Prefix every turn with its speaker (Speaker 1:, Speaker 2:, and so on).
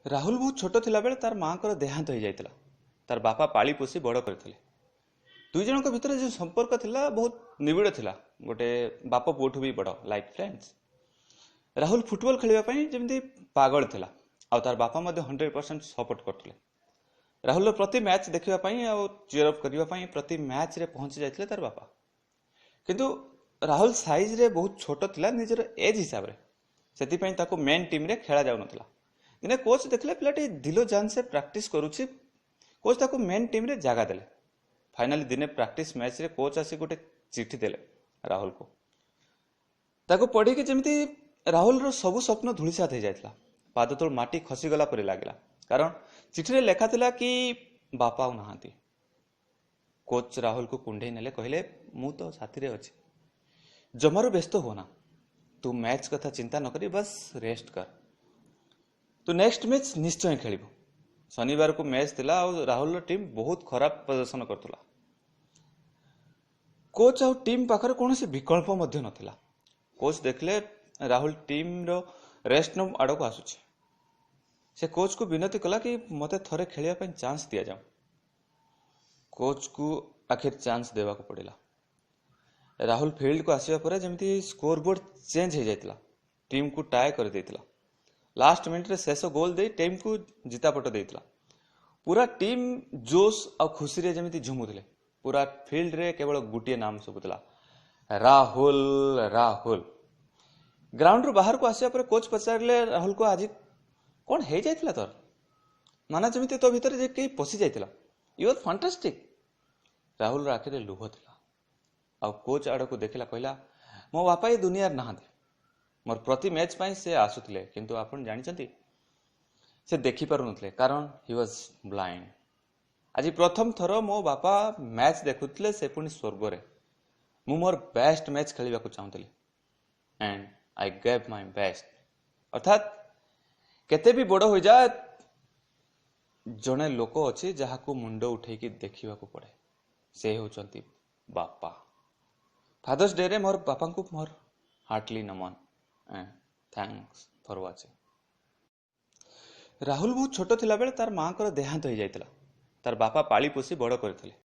Speaker 1: ରାହୁଲ ବହୁତ ଛୋଟ ଥିଲାବେଳେ ତାର ମାଆଙ୍କର ଦେହାନ୍ତ ହେଇଯାଇଥିଲା। ତାର ବାପା ପାଳି ପୋଷି ବଡ଼ କରିଥିଲେ। ଦୁଇ ଜଣଙ୍କ ଭିତରେ ଯେଉଁ ସମ୍ପର୍କ ଥିଲା ବହୁତ ନିବିଡ଼ ଥିଲା, ଗୋଟେ ବାପ ପୁଅଠୁ ବି ବଡ଼, ଲାଇକ୍ ଫ୍ରେଣ୍ଡସ୍। ରାହୁଲ ଫୁଟବଲ ଖେଳିବା ପାଇଁ ଯେମିତି ପାଗଳ ଥିଲା, ଆଉ ତାର ବାପା ମଧ୍ୟ 100% ସପୋର୍ଟ କରୁଥିଲେ। ରାହୁଲର ପ୍ରତି ମ୍ୟାଚ୍ ଦେଖିବା ପାଇଁ ଆଉ ଚିୟର ଅପ୍ କରିବା ପାଇଁ ପ୍ରତି ମ୍ୟାଚ୍ରେ ପହଞ୍ଚି ଯାଇଥିଲେ ତାର ବାପା। କିନ୍ତୁ ରାହୁଲ ସାଇଜ୍ରେ ବହୁତ ଛୋଟ ଥିଲା ନିଜର ଏଜ୍ ହିସାବରେ, ସେଥିପାଇଁ ତାକୁ ମେନ୍ ଟିମ୍ରେ ଖେଳା ଯାଉନଥିଲା। ଦିନେ କୋଚ୍ ଦେଖିଲେ ପିଲାଟି ଦିଲୋ ଜାନ୍ ସେ ପ୍ରାକ୍ଟିସ୍ କରୁଛି, କୋଚ୍ ତାକୁ ମେନ୍ ଟିମ୍ରେ ଜାଗା ଦେଲେ। ଫାଇନାଲି ଦିନେ ପ୍ରାକ୍ଟିସ୍ ମ୍ୟାଚ୍ରେ କୋଚ୍ ଆସି ଗୋଟେ ଚିଠି ଦେଲେ ରାହୁଲକୁ। ତାକୁ ପଢ଼ିକି ଯେମିତି ରାହୁଲର ସବୁ ସ୍ୱପ୍ନ ଧୂଳିସାତ ହେଇଯାଇଥିଲା, ପାଦ ତଳୁ ମାଟି ଖସିଗଲା ପରି ଲାଗିଲା। କାରଣ ଚିଠିରେ ଲେଖା ଥିଲା କି ବାପା ଆଉ ନାହାନ୍ତି। କୋଚ୍ ରାହୁଲକୁ କୁଣ୍ଢେଇ ନେଲେ, କହିଲେ ମୁଁ ତ ସାଥିରେ ଅଛି, ଜମାରୁ ବ୍ୟସ୍ତ ହୁଅନା, ତୁ ମ୍ୟାଚ୍ କଥା ଚିନ୍ତା ନ କରି ବାସ୍ ରେଷ୍ଟ କର, ତୁ ନେକ୍ସଟ ମ୍ୟାଚ୍ ନିଶ୍ଚୟ ଖେଳିବୁ। ଶନିବାରକୁ ମ୍ୟାଚ୍ ଥିଲା ଆଉ ରାହୁଲର ଟିମ୍ ବହୁତ ଖରାପ ପ୍ରଦର୍ଶନ କରୁଥିଲା। କୋଚ୍ ଆଉ ଟିମ୍ ପାଖରେ କୌଣସି ବିକଳ୍ପ ମଧ୍ୟ ନଥିଲା। କୋଚ୍ ଦେଖିଲେ ରାହୁଲ ଟିମ୍ର ରେଷ୍ଟ ରୁମ୍ ଆଡ଼କୁ ଆସୁଛି। ସେ କୋଚ୍କୁ ବିନତି କଲା କି ମୋତେ ଥରେ ଖେଳିବା ପାଇଁ ଚାନ୍ସ ଦିଆଯାଉ। କୋଚ୍କୁ ଆଖିର ଚାନ୍ସ ଦେବାକୁ ପଡ଼ିଲା। ରାହୁଲ ଫିଲ୍ଡକୁ ଆସିବା ପରେ ଯେମିତି ସ୍କୋର ବୋର୍ଡ ଚେଞ୍ଜ ହେଇଯାଇଥିଲା, ଟିମ୍କୁ ଟାଏ କରିଦେଇଥିଲା। ଲାଷ୍ଟ ମିନିଟ୍ରେ ଶେଷ ଗୋଲ୍ ଦେଇ ଟିମ୍କୁ ଜିତାପଟ ଦେଇଥିଲା। ପୁରା ଟିମ୍ ଜୋସ୍ ଆଉ ଖୁସିରେ ଯେମିତି ଝୁମୁଥିଲେ। ପୁରା ଫିଲ୍ଡରେ କେବଳ ଗୋଟିଏ ନାମ ଶୁଭୁଥିଲା, ରାହୁଲ, ରାହୁଲ। ଗ୍ରାଉଣ୍ଡରୁ ବାହାରକୁ ଆସିବା ପରେ କୋଚ୍ ପଚାରିଲେ ରାହୁଲକୁ, ଆଜି କ'ଣ ହେଇଯାଇଥିଲା ତୋର? ମାନେ ଯେମିତି ତୋ ଭିତରେ ଯେ କେହି ପଶି ଯାଇଥିଲା। You are fantastic. ରାହୁଲର ଆଖିରେ ଲୁହ ଥିଲା ଆଉ କୋଚ୍ ଆଡ଼କୁ ଦେଖିଲା, କହିଲା ମୋ ବାପା ଏ ଦୁନିଆରେ ନାହାନ୍ତି, ମୋର ପ୍ରତି ମ୍ୟାଚ୍ ପାଇଁ ସେ ଆସୁଥିଲେ, କିନ୍ତୁ ଆପଣ ଜାଣିଛନ୍ତି ସେ ଦେଖିପାରୁନଥିଲେ, କାରଣ he was blind. ଆଜି ପ୍ରଥମ ଥର ମୋ ବାପା ମ୍ୟାଚ୍ ଦେଖୁଥିଲେ, ସେ ପୁଣି ସ୍ୱର୍ଗରେ। ମୁଁ ମୋର ବେଷ୍ଟ ମ୍ୟାଚ୍ ଖେଳିବାକୁ ଚାହୁଁଥିଲି and I gave my best. ଅର୍ଥାତ୍ କେତେ ବି ବଡ଼ ହୋଇଯାଏ, ଜଣେ ଲୋକ ଅଛି ଯାହାକୁ ମୁଣ୍ଡ ଉଠେଇକି ଦେଖିବାକୁ ପଡ଼େ, ସେ ହେଉଛନ୍ତି ବାପା। ଫାଦର୍ସ ଡେରେ ମୋର ବାପାଙ୍କୁ ମୋର Hartley Naman and thanks for watching. Rahul ବହୁତ ଛୋଟ ଥିଲାବେଳେ ତାର ମାଆଙ୍କର ଦେହାନ୍ତ ହେଇଯାଇଥିଲା। ତାର ବାପା ପାଳି ପୋଷି ବଡ଼ କରିଥିଲେ।